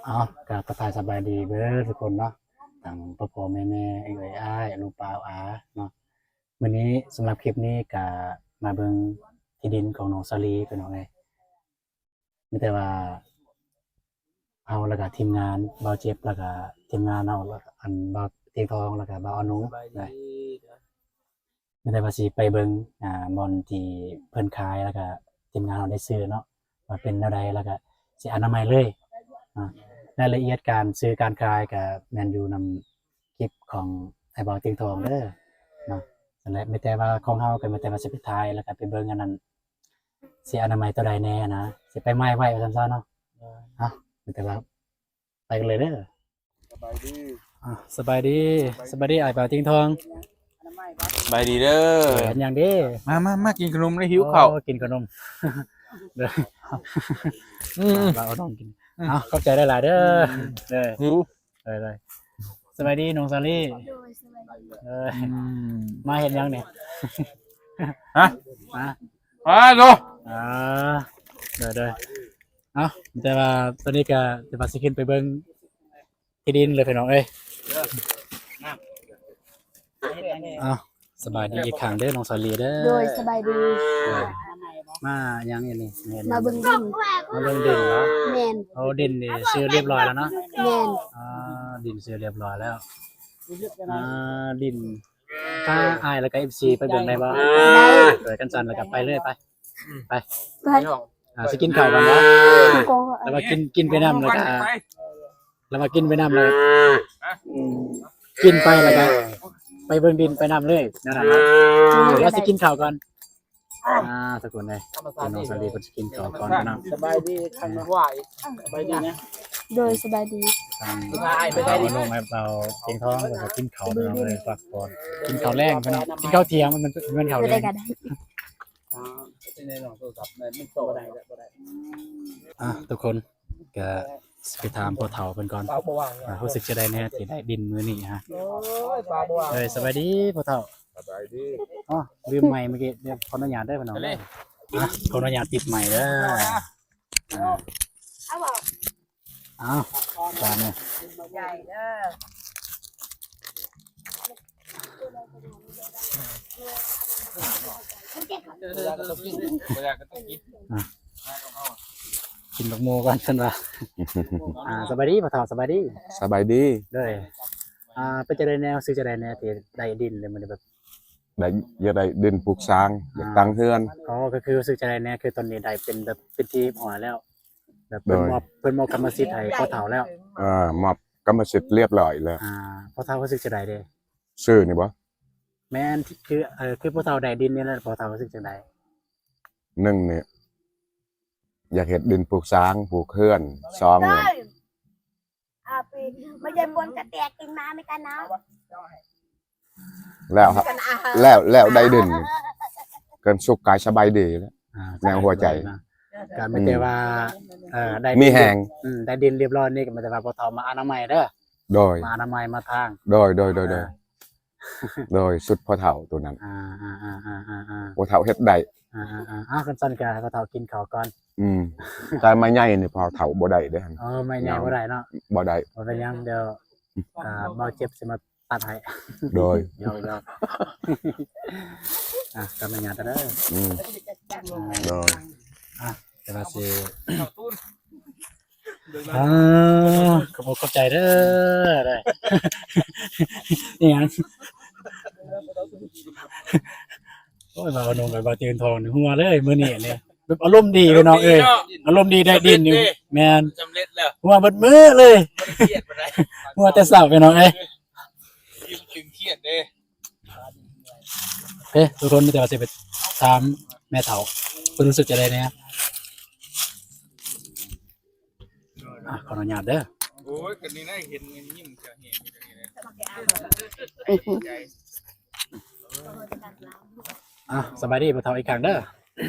ເອົາ ກະທັກທາຍສະບາຍດີເບີດທຸກຄົນເນາະ ທັງພໍ່ໆແມ່ໆ ເອື້ອຍອ້າຍ ລຸງປ້າອາເນາະ. ມື້ນີ້ສຳລັບຄລິບນີ້ກະມາເບິ່ງທີ່ດິນຂອງນ້ອງສາລີ ພີ່ນ້ອງເອີຍ. ມີແຕ່ວ່າເຮົາ ແລ້ວກະທີມງານບ່າວເຈັບ ແລ້ວກະທີມງານເຮົາ ອັນບ່າວຕຽງທອງ ແລ້ວກະບ່າວອານົງ ສະບາຍດີເດີ. ມີແຕ່ວ່າຊິໄປເບິ່ງ ອ່າ ບ່ອນທີ່ເພິ່ນຂາຍ ແລ້ວກະທີມງານເຮົາໄດ້ຊື້ເນາະ ວ່າເປັນແນວໃດ ແລ້ວກະຊິອະນາໄມເລີຍເນາະ. ລາຍລະອຽດການຊື້ການຂາຍກະແມ່ນຢູ່ນຳຄລິບຂອງອ້າຍບ່າວຕຽງທອງເດີເນາະ. ນັ້ນແຫຼະ ມີແຕ່ວ່າຂອງເຮົາກະມີແຕ່ວ່າຊິໄປຖ່າຍ ແລ້ວກະໄປເບິ່ງອັນນັ້ນ ຊິອະນາໄມຕົວໃດແດ່ນະ ຊິໄປໝາຍໄວ້ວ່າຊັ້ນຊະເນາະ. ເອົາ ມີແຕ່ວ່າ ໄປກັນເລີຍເດີ. ສະບາຍດີ ອ່າ ສະບາຍດີ ສະບາຍດີອ້າຍບ່າວຕຽງທອງ ສະບາຍດີເດີ. ເຮັດຫຍັງເດ? ມາ ມາ ມາກິນຂະໜົມ ແລ້ວຫິວເຂົ້າ. ໂອ້ ກິນຂະໜົມເດີ. ອືມ ເອົານ້ອງກິນ. ເອົາ ຂອບໃຈຫຼາຍໆເດີ. ເດີ ຫິວ ເດີ. ສະບາຍດີນ້ອງສາລີ. ໂດຍ ສະບາຍດີ. ເອີ ມາເຮັດຫຍັງນີ້? ຮະ? ມາ ມາໂຕ. ອ່າ ເດີໆ. ເອົາ ແຕ່ວ່າຕອນນີ້ກະ ແຕ່ວ່າຊິຂຶ້ນໄປເບິ່ງທີ່ດິນເລີຍພີ່ນ້ອງເອີຍ. ເອົາ ສະບາຍດີອີກຄັ້ງເດີນ້ອງສາລີເດີ. ໂດຍ ສະບາຍດີ. ເອີ ມາຫຍັງອັນນີ້? ມາເບິ່ງດິນ. ມາເບິ່ງດິນເນາະ. ແມ່ນ. ໂອ້ ດິນນີ້ຊື້ຮຽບຮ້ອຍແລ້ວເນາະ? ແມ່ນ. ອ່າ ດິນຊື້ຮຽບຮ້ອຍແລ້ວ. ອ່າ ດິນ ພາອ້າຍແລ້ວກະເອັຟຊີໄປເບິ່ງໄດ້ບໍ່? ໄດ້. ເອີ ຄັນຊັ້ນແລ້ວກະໄປເລີຍ ໄປ ໄປ ໄປ. ອ່າ ຊິກິນເຂົ້າກ່ອນບໍ່? ແລ້ວວ່າກິນ ກິນໄປນຳແລ້ວກະ ແລ້ວວ່າກິນໄປນຳແລ້ວ ກິນໄປແລ້ວກະໄປເບິ່ງດິນໄປນຳເລີຍ ແນວນັ້ນເນາະ. ແລ້ວຊິກິນເຂົ້າກ່ອນ. ອ່າ ທຸກຄົນເອີຍ ນ້ອງສາລີເພິ່ນຊິກິນເຂົ້າກ່ອນເນາະ. ສະບາຍດີ ຄັນໄຫວ ສະບາຍດີນະ. ໂດຍ ສະບາຍດີ. ທາງ ອ້າຍ ນ້ອງ ອ້າຍ ເບົາຕຽງທອງເພິ່ນກະກິນເຂົ້າເນາະ ເພິ່ນພັກຜ່ອນ ກິນເຂົ້າແລງເພິ່ນເນາະ ກິນເຂົ້າທ່ຽງ ມັນ ມັນເຂົ້າແລງ. ອ່າ ທຸກຄົນ ກະຊິໄປຖາມພໍ່ເຖົ້າເພິ່ນກ່ອນ ວ່າຮູ້ສຶກຈັ່ງໃດແດ່ທີ່ໄດ້ດິນມື້ນີ້ຮະ. ເອີຍ ສະບາຍດີພໍ່ເຖົ້າ. ສະບາຍດີ. ອໍ ລືມໄມເມື່ອກີ້ ດຽວຂໍອະນຸຍາດເດີພີ່ນ້ອງ. ອ່າ ຂໍອະນຸຍາດຕິດໄມເດີ. ອ້າວ ບາດນີ້ ໃຫຍ່ເດີ. ອ່ະ ກິນບັກໂມກ່ອນເພິ່ນວ່າ. ອ່າ ສະບາຍດີພໍ່ເຖົ້າ ສະບາຍດີ. ສະບາຍດີ. ໂດຍ. ອ່າ ເປັນຈັ່ງໃດແດ່ ຮູ້ສຶກຈັ່ງໃດແດ່ທີ່ໄດ້ດິນແລ້ວມື້ນີ້ ແບບ ໄດ້ ຢາກໄດ້ດິນປູກສ້າງ ຢາກຕັ້ງເຮືອນ. ອໍ ກໍຄືຮູ້ສຶກຈັ່ງໃດແດ່ ຄືຕອນນີ້ໄດ້ເປັນແບບເປັນທີ່ຮຽບຮ້ອຍແລ້ວ ແບບເພິ່ນມອບ ເພິ່ນມອບກຳມະສິດໃຫ້ພໍ່ເຖົ້າແລ້ວ. ເອີ ມອບກຳມະສິດຮຽບຮ້ອຍແລ້ວ. ອ່າ ພໍ່ເຖົ້າຮູ້ສຶກຈັ່ງໃດເດ? ຊື່ນີ້ບໍ່? ແມ່ນ ຄື ເອີ ຄືພໍ່ເຖົ້າໄດ້ດິນນີ້ແລ້ວ ພໍ່ເຖົ້າຮູ້ສຶກຈັ່ງໃດ? ໜຶ່ງນີ້ ຢາກເຮັດດິນປູກສ້າງ ປູກເຮືອນ. ສອງນີ້ ເອົາໄປ ມັນຈະປົນກະແຕກຂຶ້ນມາ ແມ່ນກັນເນາະ. ແລ້ວ ແລ້ວ ແລ້ວໄດ້ດິນ ກະສຸກກາຍສະບາຍດີແລ້ວ. ອ່າ ໃນຫົວໃຈ ກະມີແຕ່ວ່າ ເອີ ໄດ້ ມີແຮງ. ອືມ ໄດ້ດິນຮຽບຮ້ອຍນີ້ ກະມີແຕ່ວ່າພໍ່ເຖົ້າມາອະນາໄມເດີ. ໂດຍ. ມາອະນາໄມ ມາທາງ. ໂດຍ ໂດຍ ໂດຍ ໂດຍ. ອ່າ ໂດຍ ສຸດພໍ່ເຖົ້າໂຕນັ້ນ. ອ່າ ອ່າ ອ່າ ເອົາ ຄັນຊັ້ນກະໃຫ້ພໍ່ເຖົ້າກິນເຂົ້າກ່ອນ. ອືມ ແຕ່ໄມ້ໃຫຍ່ນີ້ພໍ່ເຖົ້າບໍ່ໄດ້ເດ້. ອໍ ໄມ້ໃຫຍ່ບໍ່ໄດ້ເນາະ. ບໍ່ໄດ້. ບໍ່ເປັນຫຍັງ ດຽວ ອ່າ ບ່າວເຈັບຊິມາຕັດໃຫ້. ໂດຍ. ຢອກໆ. ອ່ະ ກັບມາຍາມເດີ. ອືມ ໂດຍ. ອ່ະ ແຕ່ວ່າຊິ ອ່າ ຂອບອົກຂອບໃຈເດີ. ໄດ້ ອີຫຍັງ? ໂອ້ຍ ບ່າວໜຸ່ມກັບບ່າວຕຽງທອງນີ້ຫົວເລີຍມື້ນີ້ນີ້ ແບບອາລົມດີພີ່ນ້ອງເອີຍ. ອາລົມດີເນາະ ອາລົມດີໄດ້ດິນຢູ່. ແມ່ນ ສຳເລັດແລ້ວ ຫົວເບິດມື້ເລີຍ. ຄຽດບໍ່ໄດ້ ຫົວແຕ່ເຊົ້າພີ່ນ້ອງເອີຍ. ຕຶງຄຽດເດ້. ໂອເຄ ທຸກຄົນ ມີແຕ່ວ່າຊິໄປຖາມແມ່ເຖົ້າ ເພິ່ນຮູ້ສຶກຈັ່ງໃດແດ່. ອ່ະ ຂໍອະນຸຍາດເດີ. ໂອ້ຍ ກະນີ້ນະ ເຫັນຍິ້ມຈະເຫັນ. ອ່ະ ສະບາຍດີພໍ່ເຖົ້າອີກຄັ້ງເດີ.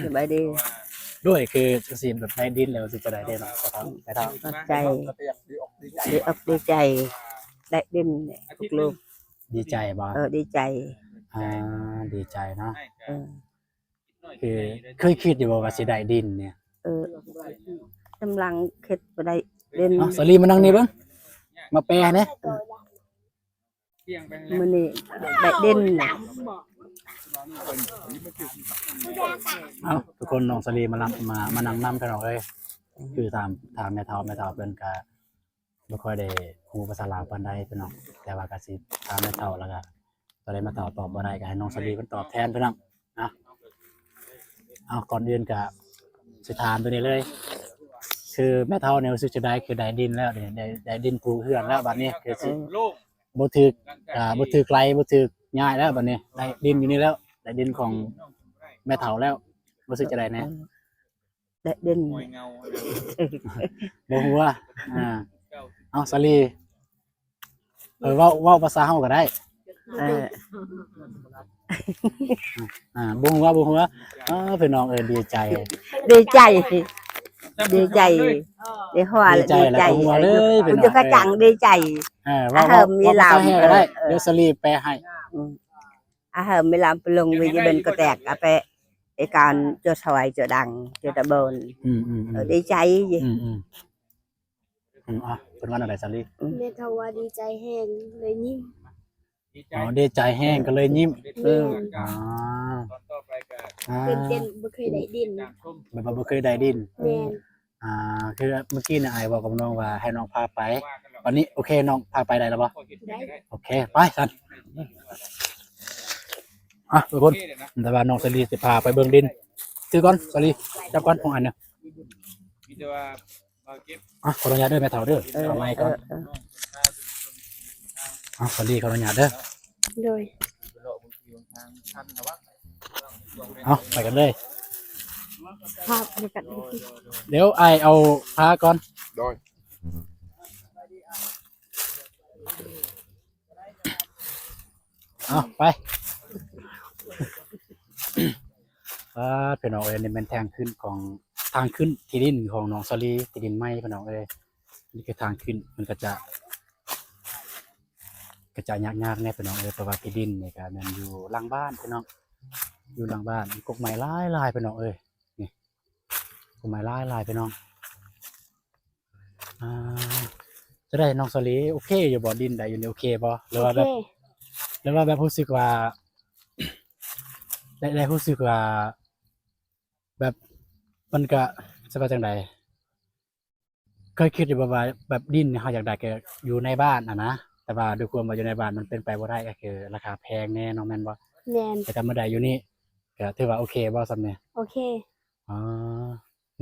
ສະບາຍດີ. ໂດຍ ຄືຈັ່ງຊີ້ ແບບໄດ້ດິນແລ້ວຮູ້ສຶກຈັ່ງໃດເດເນາະ ພໍ່ເຖົ້າ ແມ່ເຖົ້າ? ຂອບໃຈ ດີອົກດີໃຈ ໄດ້ດິນ ລູກໆ. ດີໃຈບໍ່? ເອີ ດີໃຈ. ອ່າ ດີໃຈເນາະ. ເອີ ຄືເຄີຍຄິດຢູ່ບໍ່ວ່າຊິໄດ້ດິນນີ້? ເອີ ກຳລັງຄິດບໍ່ໄດ້ ເດັ່ນ ເອົາ ສາລີມານັ່ງນີ້ເບິ່ງ ມາແປໃຫ້ແດ່. ມື້ນີ້ໄດ້ເດັ່ນນະ. ເອົາ ທຸກຄົນ ນ້ອງສາລີມາລຳ ມາ ມານັ່ງນຳ ພີ່ນ້ອງເອີຍ. ຄືຖາມ ຖາມແມ່ເຖົ້າ ແມ່ເຖົ້າເພິ່ນກະບໍ່ຄ່ອຍໄດ້ຮູ້ພາສາລາວປານໃດ ພີ່ນ້ອງ, ແຕ່ວ່າກະຊິຖາມແມ່ເຖົ້າ ແລ້ວກະ ຕົວໃດແມ່ເຖົ້າຕອບບໍ່ໄດ້ ກະໃຫ້ນ້ອງສາລີເພິ່ນຕອບແທນ ພີ່ນ້ອງນະ. ເອົາ ກ່ອນອື່ນກະຊິຖາມຕົວນີ້ເລີຍ ຄືແມ່ເຖົ້ານີ້ຮູ້ສຶກຈັ່ງໃດ? ຄືໄດ້ດິນແລ້ວ ໄດ້ ໄດ້ດິນປູກເຮືອນແລ້ວ ບາດນີ້ຄືຊິ ເອີ ບໍ່ຖືກ ອ່າ ບໍ່ຖືກໄລ່ ບໍ່ຖືກຍ້າຍແລ້ວ ບາດນີ້ໄດ້ດິນຢູ່ນີ້ແລ້ວ ໄດ້ດິນຂອງແມ່ເຖົ້າແລ້ວ ຮູ້ສຶກຈັ່ງໃດແດ່? ເອີ ແດດເດັ່ນ ບໍ່ຮູ້ວ່າ ອ່າ ເອົາ ສາລີ ເອີ ເວົ້າ ເວົ້າພາສາເຮົາກໍໄດ້ ເອີ ອ່າ ບໍ່ຮູ້ວ່າ ບໍ່ຮູ້ວ່າ ເອີ ພີ່ນ້ອງເອີຍ ດີໃຈ ດີໃຈ ດີໃຈ ດີຫົວ ດີໃຈ ແລ້ວກໍຫົວເລີຍ ພີ່ນ້ອງ ກະຈັງດີໃຈ ເອີ ເວົ້າ ເອີ ເວົ້າພາສາແຮກໍໄດ້ ເອີ ດຽວສາລີແປໃຫ້ ອືມ. ອາເຮີ ມີລຳປະລົງ ວິຍະເບັນກໍແຕກ ອາເປ ເອການ ໂຈສະໄວ ໂຈດັງ ໂຈຕະໂບນ ອືມໆໆ ເອີ ດີໃຈ ອືມໆ ອືມ ອາ ເພິ່ນວ່າແນວໃດ ສາລີ? ອືມ ແມ່ເຖົ້າວ່າດີໃຈແຮງ ເລີຍຍິ້ມ ອໍ ດີໃຈແຮງກໍເລີຍຍິ້ມ ແມ່ນ ອໍ ອາ ຕື່ນເຕັ້ນ ບໍ່ເຄີຍໄດ້ດິນ ແບບວ່າບໍ່ເຄີຍໄດ້ດິນ ແມ່ນ ອ່າ ຄືເມື່ອກີ້ນີ້ອ້າຍເວົ້າກັບນ້ອງວ່າໃຫ້ນ້ອງພາໄປ ບັດນີ້ໂອເຄ ນ້ອງພາໄປໄດ້ແລ້ວບໍ່? ໄດ້ ໂອເຄ ໄປຊັ້ນ ອ່ະ ທຸກຄົນ ແຕ່ວ່ານ້ອງສາລີຊິພາໄປເບິ່ງດິນ ຖືກ່ອນ ສາລີ ຈັບກ່ອນ ຂອງອ້າຍນະ ມີແຕ່ວ່າ ອ່ະ ຂໍອະນຸຍາດເດີແມ່ເຖົ້າເດີ ເອີ ເອົາໄມກ່ອນ ເອີ ເອີ ອ່ະ ສາລີ ຂໍອະນຸຍາດເດີ ໂດຍ ເອົາ ໄປກັນເລີຍ ພາໄປກັນ ດຽວອ້າຍເອົາພາກ່ອນ ໂດຍ ເອົາ ໄປ ອ່າ ພີ່ນ້ອງເອີຍ ນີ້ແມ່ນທາງຂຶ້ນຂອງ ທາງຂຶ້ນທີ່ດິນຂອງນ້ອງສາລີ ທີ່ດິນໃໝ່ ພີ່ນ້ອງເອີຍ ນີ້ຄືທາງຂຶ້ນ ມັນກໍຈະ ກໍຈະຍາກໆແດ່ພີ່ນ້ອງເອີຍ ເພາະວ່າທີ່ດິນນີ້ກໍແມ່ນຢູ່ຫຼັງບ້ານພີ່ນ້ອງ ຢູ່ຫຼັງບ້ານ ມີກົກໄມ້ຫຼາຍໆພີ່ນ້ອງເອີຍ ນີ້ ກົກໄມ້ຫຼາຍໆພີ່ນ້ອງ ອ່າ ຈັ່ງໃດນ້ອງສາລີ ໂອເຄຢູ່ບໍ່? ດິນໄດ້ຢູ່ນີ້ໂອເຄບໍ່? ຫຼືວ່າແບບ ໂອເຄ ຫຼືວ່າແບບຮູ້ສຶກວ່າ ໄດ້ ໄດ້ຮູ້ສຶກວ່າ ແບບ ມັນກະ ຊິວ່າຈັ່ງໃດ? ເຄີຍຄິດຢູ່ບໍ່ວ່າແບບດິນເຮົາຢາກໄດ້ກໍຢູ່ໃນບ້ານຫັ້ນນະ ແຕ່ວ່າດ້ວຍຄວາມວ່າຢູ່ໃນບ້ານມັນເປັນໄປບໍ່ໄດ້ ກໍຄືລາຄາແພງແດ່ເນາະ ແມ່ນບໍ່? ແມ່ນ ແຕ່ກໍມາໄດ້ຢູ່ນີ້ ກໍຖືວ່າໂອເຄບໍ່ຊ່ຳນີ້? ໂອເຄ ອໍ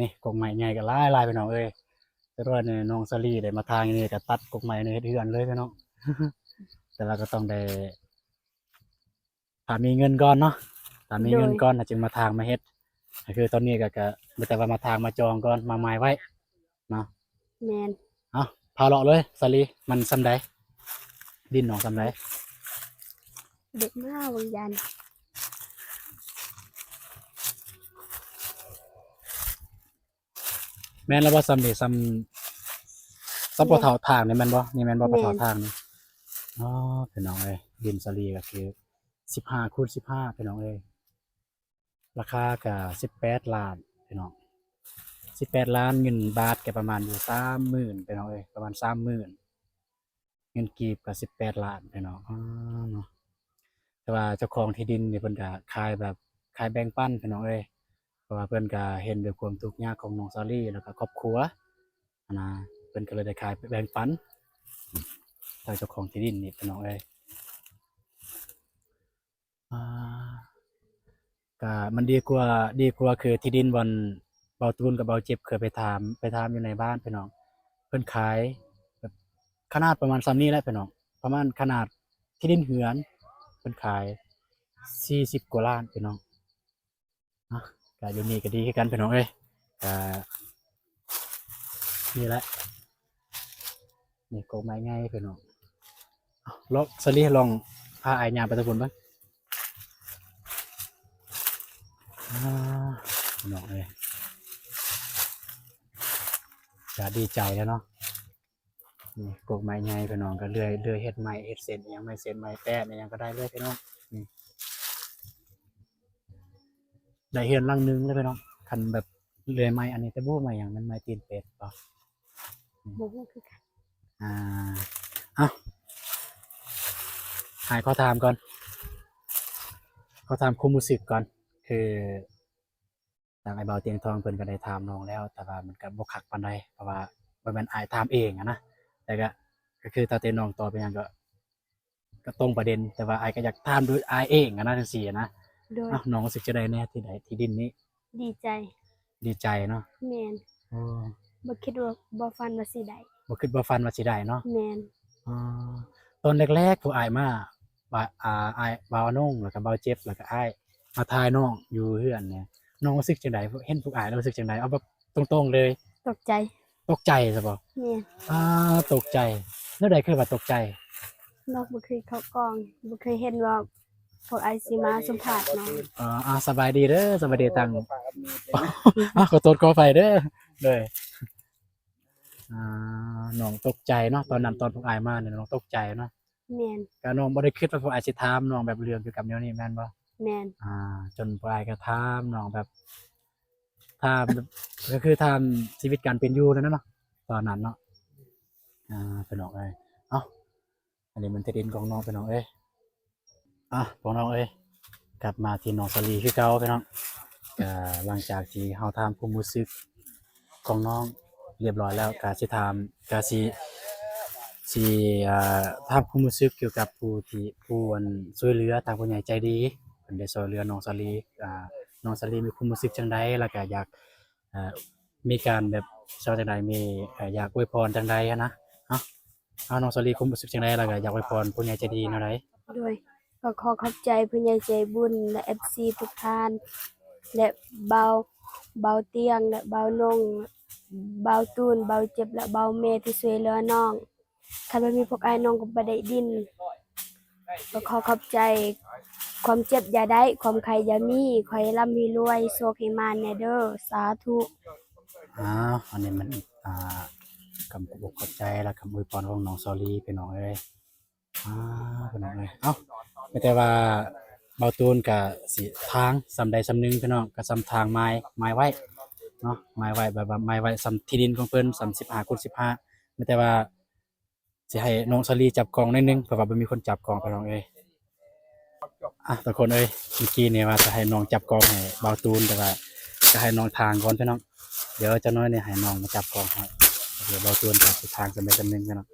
ນີ້ກົກໄມ້ໃຫຍ່ກໍຫຼາຍໆພີ່ນ້ອງເອີຍ ແຕ່ວ່ານີ້ນ້ອງສາລີໄດ້ມາທາງນີ້ກໍຕັດກົກໄມ້ນີ້ເຮັດເຮືອນເລີຍພີ່ນ້ອງ ແຕ່ວ່າກໍຕ້ອງໄດ້ ຖ້າມີເງິນກ່ອນເນາະ ຖ້າມີເງິນກ່ອນ ໂດຍ ແລ້ວຈຶ່ງມາທາງມາເຮັດ ກໍຄືຕອນນີ້ກໍ ກໍມີແຕ່ວ່າມາທາງມາຈອງກ່ອນ ມາໝາຍໄວ້ເນາະ ແມ່ນ ເອົາ ພາເລາະເລີຍສາລີ ມັນຊ່ຳໃດ? ດິນນ້ອງຊ່ຳໃດ? ເດັກມາເບິ່ງຢານ ແມ່ນແລ້ວບໍ່? ຊ່ຳນີ້ ຊ່ຳ ຊ່ຳພໍ່ເຖົ້າທາງນີ້ແມ່ນບໍ່? ນີ້ແມ່ນບໍ່? ແມ່ນ ພໍ່ເຖົ້າທາງນີ້ ອໍ ພີ່ນ້ອງເອີຍ ດິນສາລີກໍຄືສິບຫ້າຄູນສິບຫ້າ ພີ່ນ້ອງເອີຍ ລາຄາກໍສິບແປດລ້ານ ພີ່ນ້ອງ ສິບແປດລ້ານ ເງິນບາດກໍປະມານຢູ່ສາມໝື່ນ ພີ່ນ້ອງເອີຍ ປະມານສາມໝື່ນ ເງິນກີບກໍສິບແປດລ້ານ ພີ່ນ້ອງ ອໍ ເນາະ ແຕ່ວ່າເຈົ້າຂອງທີ່ດິນນີ້ເພິ່ນກໍຂາຍແບບ ຂາຍແບ່ງປັນ ພີ່ນ້ອງເອີຍ ເພາະວ່າເພິ່ນກໍເຫັນດ້ວຍຄວາມທຸກຍາກຂອງນ້ອງສາລີ ແລ້ວກໍຄອບຄົວຫັ້ນນະ ເພິ່ນກໍເລີຍໄດ້ຂາຍແບ່ງປັນ ທາງເຈົ້າຂອງທີ່ດິນນີ້ ພີ່ນ້ອງເອີຍ ອ່າ ກະມັນດີກວ່າ ດີກວ່າຄືທີ່ດິນບ່ອນເບົາຕູນກັບເບົາເຈັບເຄີຍໄປຖາມ ໄປຖາມຢູ່ໃນບ້ານພີ່ນ້ອງ ເພິ່ນຂາຍແບບຂະໜາດປະມານຊ່ຳນີ້ແຫຼະພີ່ນ້ອງ ປະມານຂະໜາດທີ່ດິນເຮືອນ ເພິ່ນຂາຍສີ່ສິບກວ່າລ້ານພີ່ນ້ອງ ເນາະ ກະຢູ່ນີ້ກະດີຄືກັນພີ່ນ້ອງເອີຍ ກະ ນີ້ແຫຼະ ນີ້ກົກໄມ້ໃຫຍ່ພີ່ນ້ອງ ເອົາ ລອງ ສາລີ ລອງພາອ້າຍຍ່າງໄປທາງພຸ້ນເບິ່ງ ອ່າ ພີ່ນ້ອງເອີຍ ກະດີໃຈແລ້ວເນາະ ນີ້ກົກໄມ້ໃຫຍ່ພີ່ນ້ອງ ກະເລື່ອຍ ເລື່ອຍເຮັດໄມ້ ເຮັດເສັ້ນອີ່ຫຍັງ ໄມ້ເສັ້ນໄມ້ແປ້ນອີ່ຫຍັງກະໄດ້ເລີຍພີ່ນ້ອງ ນີ້ ໄດ້ເຮືອນຫຼັງໜຶ່ງເລີຍພີ່ນ້ອງ ຄັນແບບເລື່ອຍໄມ້ອັນນີ້ ແຕ່ບໍ່ຮູ້ໄມ້ຫຍັງ ແມ່ນໄມ້ຕີນເປັດບໍ່? ບໍ່ຮູ້ຄືກັນ. ອ່າ ເອົ້າ ອ້າຍຂໍຖາມກ່ອນ ຂໍຖາມຄວາມຮູ້ສຶກກ່ອນ ຄື ທາງອ້າຍບ່າວຕຽງທອງເພິ່ນກໍໄດ້ຖາມນ້ອງແລ້ວ ແຕ່ວ່າມັນກໍບໍ່ຄັກປານໃດ ເພາະວ່າບໍ່ແມ່ນອ້າຍຖາມເອງຫັ້ນນະ ແຕ່ກໍ ກໍຄືຖ້າແຕ່ນ້ອງຕອບອີ່ຫຍັງກໍ ກໍຕົງປະເດັນ ແຕ່ວ່າອ້າຍກໍຢາກຖາມໂດຍອ້າຍເອງຫັ້ນນະ ຈັ່ງຊີ້ນະ. ໂດຍ. ເອົ້າ ນ້ອງຮູ້ສຶກຈັ່ງໃດແດ່ທີ່ໄດ້ທີ່ດິນນີ້? ດີໃຈ. ດີໃຈເນາະ. ແມ່ນ. ໂອ້ ບໍ່ຄິດວ່າ ບໍ່ຝັນວ່າຊິໄດ້. ບໍ່ຄິດບໍ່ຝັນວ່າຊິໄດ້ເນາະ. ແມ່ນ. ອໍ ຕອນແລກໆ ພວກອ້າຍມາ ບ່າວ ອ່າ ອ້າຍ ບ່າວອານົງ ແລ້ວກໍບ່າວເຈັບ ແລ້ວກໍອ້າຍມາຖ່າຍນ້ອງຢູ່ເຮືອນນີ້ ນ້ອງຮູ້ສຶກຈັ່ງໃດ? ເຫັນພວກອ້າຍແລ້ວຮູ້ສຶກຈັ່ງໃດ? ເອົາແບບຕົງໆ ເລີຍ. ຕົກໃຈ. ຕົກໃຈຊະບໍ? ແມ່ນ. ອາ ຕົກໃຈ. ແນວໃດຄືວ່າຕົກໃຈ? ນ້ອງບໍ່ເຄີຍເຂົ້າກ້ອງ ບໍ່ເຄີຍເຫັນວ່າພວກອ້າຍຊິມາສຳພາດນ້ອງ. ອາ ສະບາຍດີເດີ ສະບາຍດີທາງ ອາ ຂໍໂທດຂໍອະໄພເດີ. ໂດຍ. ອ່າ ນ້ອງຕົກໃຈເນາະ ຕອນນັ້ນຕອນພວກອ້າຍມານີ້ນ້ອງຕົກໃຈເນາະ. ແມ່ນ. ກະນ້ອງບໍ່ໄດ້ຄິດວ່າພວກອ້າຍຊິຖາມນ້ອງແບບເລື່ອງກ່ຽວກັບແນວນີ້ແມ່ນບໍ່? ແມ່ນ. ອ່າ ຈົນພວກອ້າຍກະຖາມນ້ອງແບບ ຖາມແບບ ກໍຄືຖາມຊີວິດການເປັນຢູ່ນັ້ນນະເນາະ ຕອນນັ້ນເນາະ. ອ່າ ພີ່ນ້ອງເອີຍ ເອົ້າ ອັນນີ້ມັນທີ່ດິນຂອງນ້ອງ ພີ່ນ້ອງເອີຍ. ອ່ະ ພວກນ້ອງເອີຍ ກັບມາທີ່ນ້ອງສາລີຄືເກົ່າພີ່ນ້ອງ. ກະຫຼັງຈາກທີ່ເຮົາຖາມຄວາມຮູ້ສຶກຂອງນ້ອງຮຽບຮ້ອຍແລ້ວ ກະຊິຖາມ ກະຊິ ຊິ ອ່າ ຖາມຄວາມຮູ້ສຶກກ່ຽວກັບຜູ້ທີ່ ຜູ້ອັນຊ່ວຍເຫຼືອ ທາງຜູ້ໃຫຍ່ໃຈດີ ເພິ່ນໄດ້ຊ່ວຍເຫຼືອນ້ອງສາລີ. ອ່າ ນ້ອງສາລີມີຄວາມຮູ້ສຶກຈັ່ງໃດ ແລ້ວກະຢາກ ອ່າ ມີການແບບ ເວົ້າຈັ່ງໃດ ມີ ເອີ ຢາກອວຍພອນຈັ່ງໃດຫັ້ນນະ. ເອົ້າ ເອົາ ນ້ອງສາລີຄວາມຮູ້ສຶກຈັ່ງໃດ ແລ້ວກໍຢາກອວຍພອນຜູ້ໃຫຍ່ໃຈດີແນວໃດ? ໂດຍ ກໍຂໍຂອບໃຈຜູ້ໃຫຍ່ໃຈບຸນ ແລະ ເອັຟຊີທຸກທ່ານ ແລະ ບ່າວ ບ່າວຕຽງ ແລະ ບ່າວນົງ ບ່າວຕູນ ບ່າວເຈັບ ແລະ ບ່າວເມ ທີ່ຊ່ວຍເຫຼືອນ້ອງ. ຄັນບໍ່ມີພວກອ້າຍນ້ອງກໍບໍ່ໄດ້ດິນ. ກໍຂໍຂອບໃຈ. ຄວາມເຈັບຢ່າໄດ້ ຄວາມໄຂ້ຢ່າມີ ຂໍໃຫ້ລ່ຳໃຫ້ລວຍ ໂຊກໃຫ້ໝານແດ່ເດີ ສາທຸ. ອ້າວ ອັນນີ້ມັນ ອ່າ ຄຳຂອບອົກຂອບໃຈ ແລະ ຄຳອວຍພອນຂອງນ້ອງສາລີ ພີ່ນ້ອງເອີຍ. ອ້າວ ພີ່ນ້ອງເອີຍ ເອົ້າ ມີແຕ່ວ່າບ່າວຕູນກະຊິຖາງສ່ຳໃດສ່ຳໜຶ່ງ ພີ່ນ້ອງ ກະສ່ຳທາງໝາຍ ໝາຍໄວ້ເນາະ ໝາຍໄວ້ ແບບວ່າໝາຍໄວ້ສ່ຳທີ່ດິນຂອງເພິ່ນ ສ່ຳສິບຫ້າຄູນສິບຫ້າ ມີແຕ່ວ່າ ຊິໃຫ້ນ້ອງສາລີຈັບກ້ອງໜ້ອຍໜຶ່ງ ເພາະວ່າບໍ່ມີຄົນຈັບກ້ອງ ພີ່ນ້ອງເອີຍ. ອ່ະ ທຸກຄົນເອີຍ ເມື່ອກີ້ນີ້ວ່າຈະໃຫ້ນ້ອງຈັບກ້ອງໃຫ້ບ່າວຕູນ ແຕ່ວ່າຈະໃຫ້ນ້ອງຖາງກ່ອນ ພີ່ນ້ອງ. ດຽວຈັກໜ້ອຍນີ້ໃຫ້ນ້ອງມາຈັບກ້ອງໃຫ້ ດຽວບ່າວຕູນຈະຖາງສ່ຳໃດສ່ຳໜຶ່ງ ພີ່ນ້ອງ.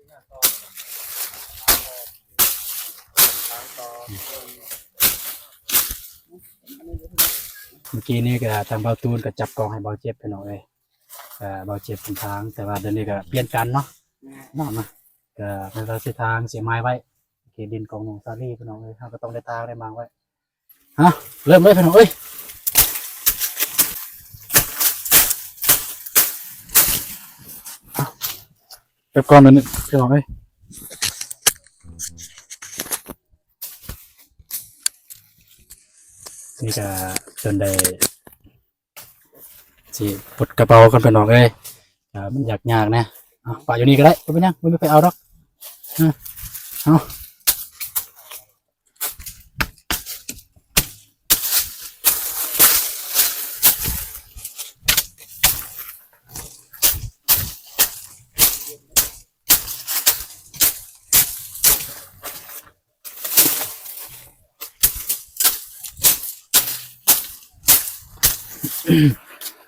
ເມື່ອກີ້ນີ້ກະທາງບ່າວຕູນກະຈັບກ້ອງໃຫ້ບ່າວເຈັບ ພີ່ນ້ອງເອີຍ. ກະບ່າວເຈັບເປັນທາງ ແຕ່ວ່າດຽວນີ້ກະປ່ຽນກັນເນາະ ເນາະ ກະແມ່ນວ່າຊິທາງຊິໝາຍໄວ້ ທີ່ດິນຂອງນ້ອງສາລີ ພີ່ນ້ອງເອີຍ ເຮົາກະຕ້ອງໄດ້ທາງໄດ້ໝາຍໄວ້. ເອົ້າ ເລີ່ມເລີຍ ພີ່ນ້ອງເອີຍ. ເອົ້າ ເກັບກ່ອນໜ້ອຍໜຶ່ງ ພີ່ນ້ອງເອີຍ. ນີ້ກະຈົນໄດ້ ຊິປົດກະເປົາກ່ອນ ພີ່ນ້ອງເອີຍ. ອ່າ ມັນຍາກໆ ນະ. ເອົາ ປະຢູ່ນີ້ກໍໄດ້ ບໍ່ເປັນຫຍັງ ບໍ່ມີໃຜເອົາດອກ. ເອົາ ເອົາ.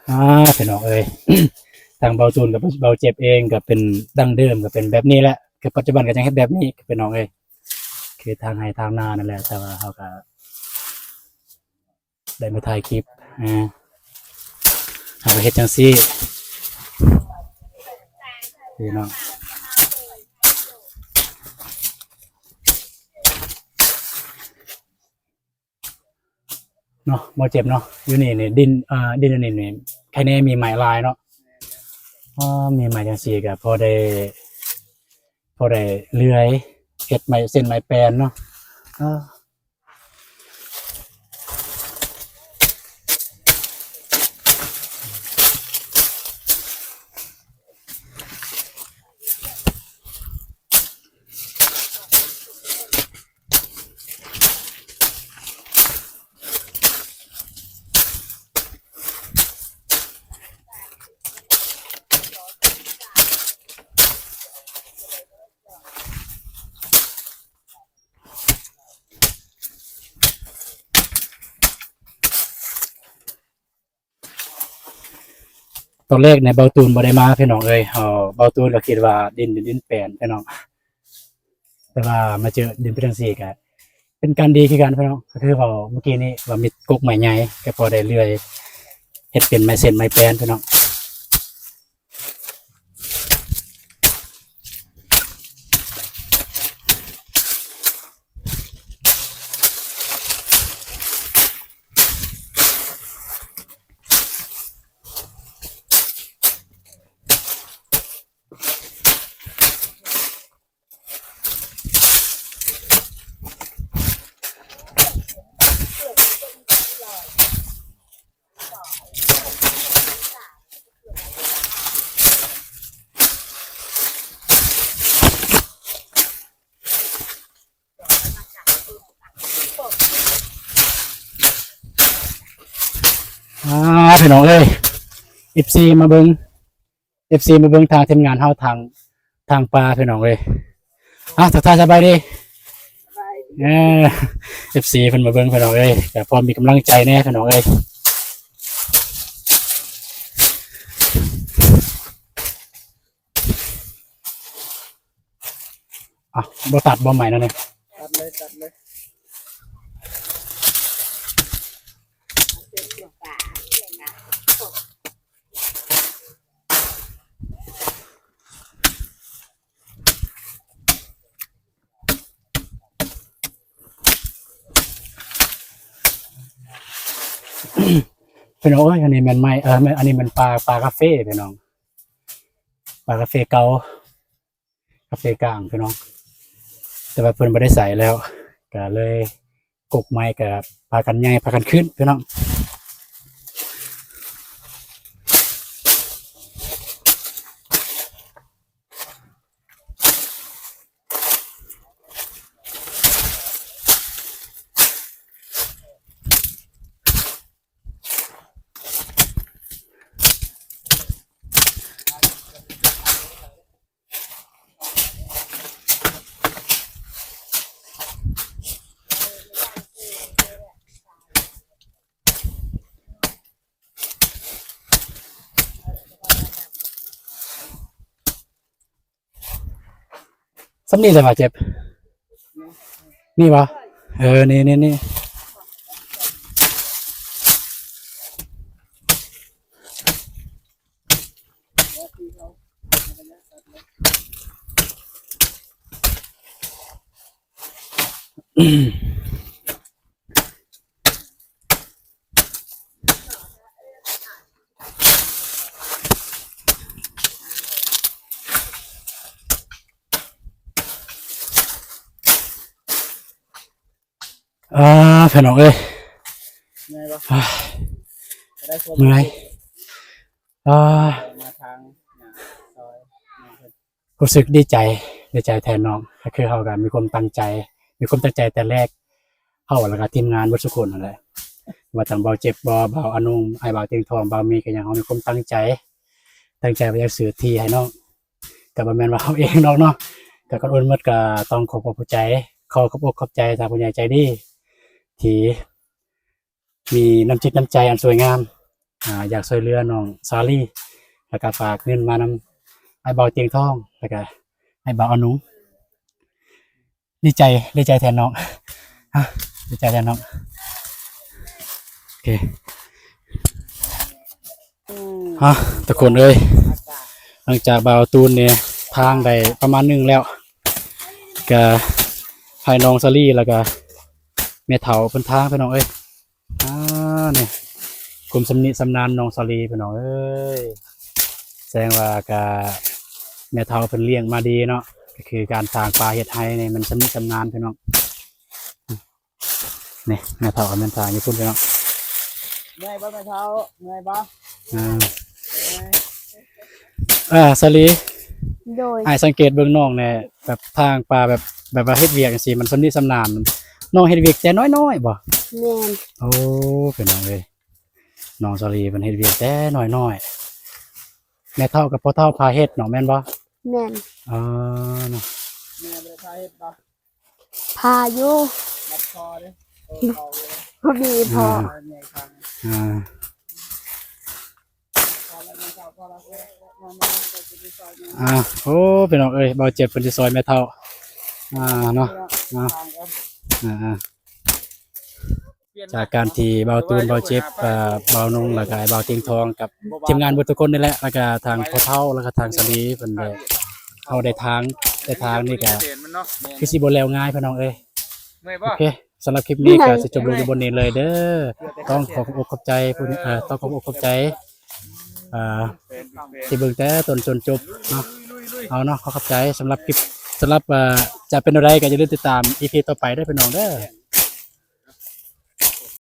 ອ່າ ພີ່ນ້ອງເອີຍ ທາງເບົາຕູນກັບເບົາເຈັບເອງກໍເປັນ ດັ້ງເດີມກໍເປັນແບບນີ້ແຫຼະ ຄືປັດຈຸບັນກໍຍັງເຮັດແບບນີ້ ພີ່ນ້ອງເອີຍ ຄືທາງໄຮ່ທາງນານັ້ນແຫຼະ ແຕ່ວ່າເຮົາກໍ ໄດ້ມາຖ່າຍຄລິບ ອ່າ ເຮົາເຮັດຈັ່ງຊີ້ ພີ່ນ້ອງເນາະ ບໍ່ເຈັບເນາະ ຢູ່ນີ້ນີ້ ດິນ ເອີ ດິນອັນນີ້ນີ້ ໄຄແນ່ມີໄມ້ຫຼາຍເນາະ ອໍ ມີໄມ້ຈັ່ງຊີ້ກໍພໍໄດ້ ພໍໄດ້ເລື່ອຍ ເຮັດໄມ້ເສັ້ນໄມ້ແປນເນາະ ເອີ. ອ່ ຕອນແລກນີ້ເບົາຕູນບໍ່ໄດ້ມາພີ່ນ້ອງເອີຍ, ເອີ ເບົາຕູນກໍຄິດວ່າດິນ ດິນແປນພີ່ນ້ອງ, ແຕ່ວ່າມາເຈີດິນເປັນຈັ່ງຊີ້ກໍເປັນການດີຄືກັນພີ່ນ້ອງ. ກໍຄືເວົ້າເມື່ອກີ້ນີ້ວ່າມີກົກໄມ້ໃຫຍ່ ກໍພໍໄດ້ເລື່ອຍເຮັດເປັນໄມ້ເສັ້ນໄມ້ແປນພີ່ນ້ອງ. ອ່າ ພີ່ນ້ອງເອີຍ ເອັຟຊີມາເບິ່ງ ເອັຟຊີມາເບິ່ງທາງທີມງານເຮົາ ທາງ ທາງປ່າພີ່ນ້ອງເອີຍ. ອ່າ ທັກທາຍສະບາຍດີ. ເອີ ເອັຟຊີເພິ່ນມາເບິ່ງພີ່ນ້ອງເອີຍ ກໍພໍມີກຳລັງໃຈແດ່ພີ່ນ້ອງເອີຍ. ອ່ະ ບໍ່ຕັດບໍ່ໄໝນັ້ນນີ້ ຕັດເລີຍ ຕັດເລີຍ. ພີ່ນ້ອງເອີຍ ອັນນີ້ແມ່ນໄມ້ ເອີ ແມ່ນ ອັນນີ້ແມ່ນປ່າ ປ່າກາເຟພີ່ນ້ອງ, ປ່າກາເຟເກົ່າ ກາເຟກາງພີ່ນ້ອງ, ແຕ່ວ່າເພິ່ນບໍ່ໄດ້ໃສ່ແລ້ວ ກໍເລີຍ ກົກໄມ້ກໍພາກັນຍ້າຍ ພາກັນຂຶ້ນພີ່ນ້ອງ. ສ່ຳນີ້ແຫຼະວ່າເຈັບ ນີ້ບໍ່? ເອີ ນີ້ ນີ້ ນີ້. ອ່າ ພີ່ນ້ອງເອີຍ ເມື່ອຍບໍ່? ອ່າ ເມື່ອຍ ອ່າ ມາທາງ ອ່າ ຊອຍ ຮູ້ສຶກດີໃຈ ດີໃຈແທນນ້ອງ. ກໍຄືເຮົາກໍມີຄວາມຕັ້ງໃຈ ມີຄວາມຕັ້ງໃຈແຕ່ແລກ ເຮົາ ແລ້ວກໍທີມງານເບິດທຸກຄົນຫັ້ນແຫຼະ ວ່າທັງເບົາເຈັບບໍ ເບົາອານຸງ ອ້າຍບ່າວຕຽງທອງ ເບົາມີ ກໍຫຍັງ ເຮົາມີຄວາມຕັ້ງໃຈ ຕັ້ງໃຈວ່າຢາກຊື້ທີ່ໃຫ້ນ້ອງ. ກໍບໍ່ແມ່ນວ່າເຮົາເອງດອກເນາະ, ກໍກ່ອນອື່ນໝົດກໍຕ້ອງຂໍຂອບໃຈ ຂໍຂອບອົກຂອບໃຈທາງຜູ້ໃຫຍ່ໃຈດີ ທີ່ ມີນ້ຳຈິດນ້ຳໃຈອັນສວຍງາມ ອ່າ ຢາກຊ່ວຍເຫຼືອນ້ອງສາລີ ແລ້ວກໍຝາກເງິນມານຳອ້າຍບ່າວຕຽງທອງ ແລ້ວກໍອ້າຍບ່າວອານຸງ. ດີໃຈ ດີໃຈແທນນ້ອງ ຮະ ດີໃຈແທນນ້ອງ. ໂອເຄ ອືມ ຮະ ທຸກຄົນເອີຍ ຫຼັງຈາກບ່າວຕູນນີ້ທາງໄດ້ປະມານໜຶ່ງແລ້ວ ກະໃຫ້ນ້ອງສາລີ ແລ້ວກະແມ່ເຖົ້າເພິ່ນທາງ ພີ່ນ້ອງເອີຍ. ອ່າ ນີ້ ຄວາມຊຳນິຊຳນານນ້ອງສາລີ ພີ່ນ້ອງເອີຍ, ແສດງວ່າກະແມ່ເຖົ້າເພິ່ນລ້ຽງມາດີເນາະ, ກໍຄືການຖາງປ່າເຮັດໄຮ່ນີ້ມັນຊຳນິຊຳນານ ພີ່ນ້ອງ. ນີ້ແມ່ເຖົ້າແມ່ນຖາງຢູ່ພຸ້ນ ພີ່ນ້ອງ. ເມື່ອຍບໍ່ແມ່ເຖົ້າ? ເມື່ອຍບໍ່? ອ່າ ເອີຍ ອ່າ ສາລີ ໂດຍ ອ້າຍສັງເກດເບິ່ງນ້ອງແດ່ ແບບຖາງປ່າ ແບບ ແບບວ່າເຮັດວຽກຈັ່ງຊີ້ ມັນຊຳນິຊຳນານ. ນ້ອງເຮັດວຽກແຕ່ນ້ອຍໆບໍ່? ແມ່ນ. ໂອ້ ພີ່ນ້ອງເອີຍ ນ້ອງສາລີເພິ່ນເຮັດວຽກແຕ່ນ້ອຍໆ. ແມ່ເຖົ້າກັບພໍ່ເຖົ້າພາເຮັດເນາະ ແມ່ນບໍ່? ແມ່ນ. ເອີ ເນາະ ແມ່ບໍ່ໄດ້ພາເຮັດບໍ່? ພາຢູ່ ມັດຄໍເດ້ ເອີ ເຂົາຢູ່ເດ້ ບໍ່ມີພໍ່ ອ່າ ໃຫຍ່ຄັງ ອ່າ ພາ ອ່າ ໂອ້ ພີ່ນ້ອງເອີຍ ບ່າວເຈັບເພິ່ນຊິຊອຍແມ່ເຖົ້າ ອ່າ ເນາະ ເນາະ ອ່າ ຈາກການທີ່ບ່າວຕູນ ບ່າວເຈັບ ເອີ ບ່າວນົງ ແລ້ວກະອ້າຍບ່າວຕຽງທອງ ກັບທີມງານເບິດທຸກຄົນນີ້ແຫຼະ ແລ້ວກະທາງພໍ່ເຖົ້າ ແລ້ວກະທາງສາລີເພິ່ນໄດ້ ເຮົາໄດ້ທາງ ໄດ້ທາງນີ້ກະຄືຊິບໍ່ແລ້ວງ່າຍ ພີ່ນ້ອງເອີຍ. ໂອເຄ ສຳລັບຄລິບນີ້ກະຊິຈົບລົງຢູ່ບ່ອນນີ້ເລີຍເດີ. ຕ້ອງຂອບອົກຂອບໃຈຜູ້ ເອີ ຕ້ອງຂອບອົກຂອບໃຈ ເອີ ທີ່ເບິ່ງແຕ່ຕົ້ນຈົນຈົບເນາະ. ເອົາເນາະ ຂໍຂອບໃຈ. ສຳລັບຄລິບ ສຳລັບ ເອີ ຈະເປັນແນວໃດກະຢ່າລືມຕິດຕາມອີພີຕໍ່ໄປເດີ ພີ່ນ້ອງເດີ.